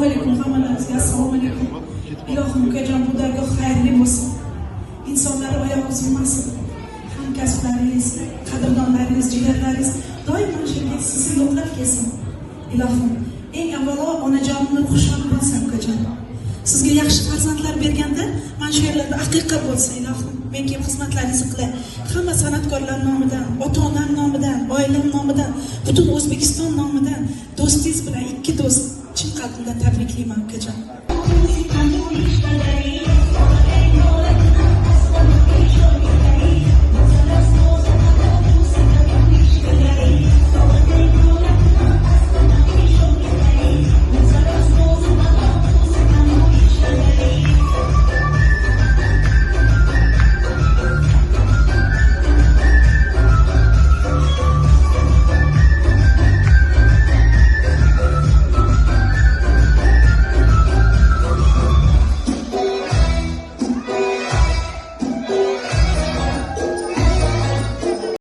Assalomu alaykum hammalaringizga, assalomu alaykum. Ilohim, ukajon, bu dargoh xayrli bo'lsin. Insonlar oyog'i uzilmasin. Hamkasblaringiz, qadrdonlaringiz, jigarlaringiz doim mana shu yerga sizni yo'qlab kelsin. Ilohim, eng avvalo onajonimni xushod bo'lsin, ukajon. Sizga yaxshi farzandlar berganda mana shu yerlarda aqiqa bo'lsin, ilohim. Men kelib xizmatlaringizni qilay. Hamma san'atkorlar nomidan, ota-onam nomidan, oilam nomidan, butun O'zbekiston nomidan do'stingiz bilan ikki do'st chin qalbimdan tabriklayman, ukajon.